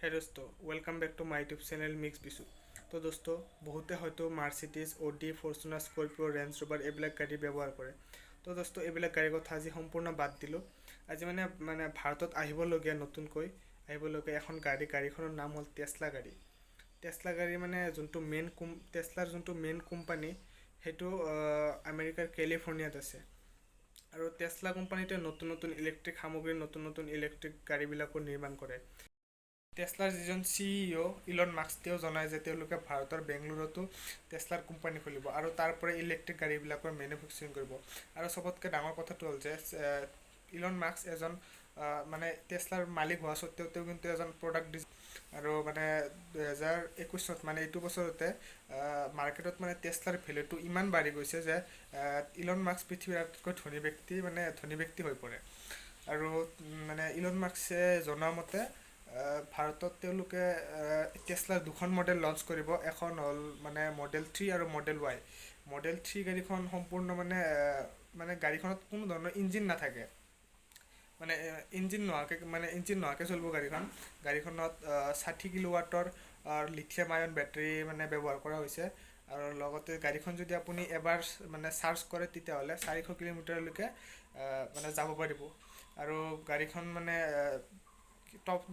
হে দোস্ত, welcome back to my YouTube channel mix Bichu. তো দোস্ত, বহুতে হয়তো Mercedes, Audi, Fortuner, Scorpio', range Rover এইবিলাক গাড়ী ব্যৱহাৰ কৰে। তো দোস্ত, এইবিলাক গাড়ীৰ কথা আজি সম্পূৰ্ণ বাদ দিলোঁ। আজি মানে মানে ভাৰতত আহিবলগীয়া, নতুনকৈ আহিবলগীয়া এখন গাড়ী, গাড়ীখনৰ নাম হ'ল টেছলা গাড়ী। টেছলা গাড়ী মানে যোনটো মেইন টেছলাৰ যোনটো মেইন কোম্পানী, সেইটো আমেৰিকাৰ কেলিফৰ্ণিয়াত আছে আৰু টেছলা কোম্পানীটোৱে নতুন নতুন ইলেক্ট্ৰিক সামগ্ৰী, নতুন নতুন ইলেক্ট্ৰিক গাড়ীবিলাকো নিৰ্মাণ কৰে। টেছলাৰ যিজন চিইঅ' ইলন মাস্ক, তেওঁ জনায় যে তেওঁলোকে ভাৰতৰ বেংগলোৰতো টেছলাৰ কোম্পানী খুলিব আৰু তাৰ পৰা ইলেক্ট্ৰিক গাড়ীবিলাকৰ মেনুফেকচাৰিং কৰিব। আৰু চবতকৈ ডাঙৰ কথাটো হ'ল যে ইলন মাস্ক এজন মানে টেছলাৰ মালিক হোৱা স্বত্তেও তেওঁ কিন্তু এজন প্ৰডাক্ট আৰু মানে 2021ত, মানে এইটো বছৰতে মাৰ্কেটত মানে টেছলাৰ ভেলুটো ইমান বাঢ়ি গৈছে যে ইলন মাস্ক পৃথিৱীৰ আটাইতকৈ ধনী ব্যক্তি, মানে ধনী ব্যক্তি হৈ পৰে। আৰু মানে ইলন মাস্কে জনোৱা মতে ভাৰতত তেওঁলোকে টেছলাৰ দুখন মডেল লঞ্চ কৰিব। এখন হ'ল মানে মডেল 3 আৰু মডেল ৱাই। মডেল 3 গাড়ীখন সম্পূৰ্ণ মানে মানে গাড়ীখনত কোনো ধৰণৰ ইঞ্জিন নাথাকে, মানে ইঞ্জিন নোহোৱাকৈ চলিব গাড়ীখন। গাড়ীখনত 60 কিলোৱাটৰ লিথিয়াম আয়ন বেটাৰী মানে ব্যৱহাৰ কৰা হৈছে আৰু লগতে গাড়ীখন যদি আপুনি এবাৰ মানে চাৰ্জ কৰে, তেতিয়াহ'লে 400 কিলোমিটাৰলৈকে মানে যাব পাৰিব। আৰু গাড়ীখন মানে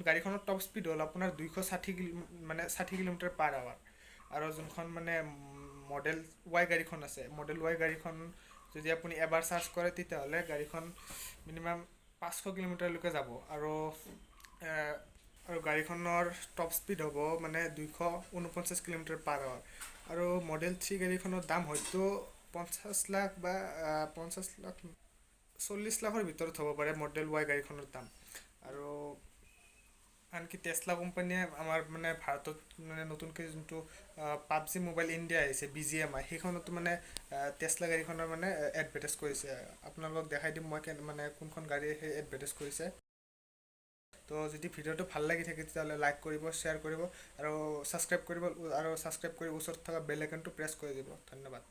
গাড়ীখনৰ টপ স্পীড হ'ল আপোনাৰ 260 মানে 60 কিলোমিটাৰ পাৰ আৱাৰ। আৰু যোনখন মানে মডেল ৱাই গাড়ীখন আছে, মডেল ৱাই গাড়ীখন যদি আপুনি এবাৰ চাৰ্জ কৰে, তেতিয়াহ'লে গাড়ীখন মিনিমাম 500 কিলোমিটাৰলৈকে যাব আৰু আৰু গাড়ীখনৰ টপ স্পীড হ'ব মানে 249 কিলোমিটাৰ পাৰ আৱাৰ। আৰু মডেল 3 গাড়ীখনৰ দাম হয়তো 50 লাখ বা 50 লাখ, 40 লাখৰ ভিতৰত হ'ব পাৰে মডেল ৱাই গাড়ীখনৰ দাম। আৰু আনকি টেছলা কোম্পানীয়ে আমাৰ মানে ভাৰতত মানে নতুনকৈ যোনটো পাবজি মোবাইল ইণ্ডিয়া আহিছে, বিজিএমআই, সেইখনতো মানে টেছলা গাড়ীখনৰ মানে এডভাৰটাইজ কৰিছে। আপোনালোকক দেখাই দিম মই মানে কোনখন গাড়ী সেই এডভাৰটাইজ কৰিছে। তো যদি ভিডিঅ'টো ভাল লাগি থাকে, তেতিয়াহ'লে লাইক কৰিব, শ্বেয়াৰ কৰিব আৰু ছাবস্ক্ৰাইব কৰিব আৰু ছাবস্ক্ৰাইব কৰি ওচৰত থকা বেল আইকনটো প্ৰেছ কৰি দিব। ধন্যবাদ।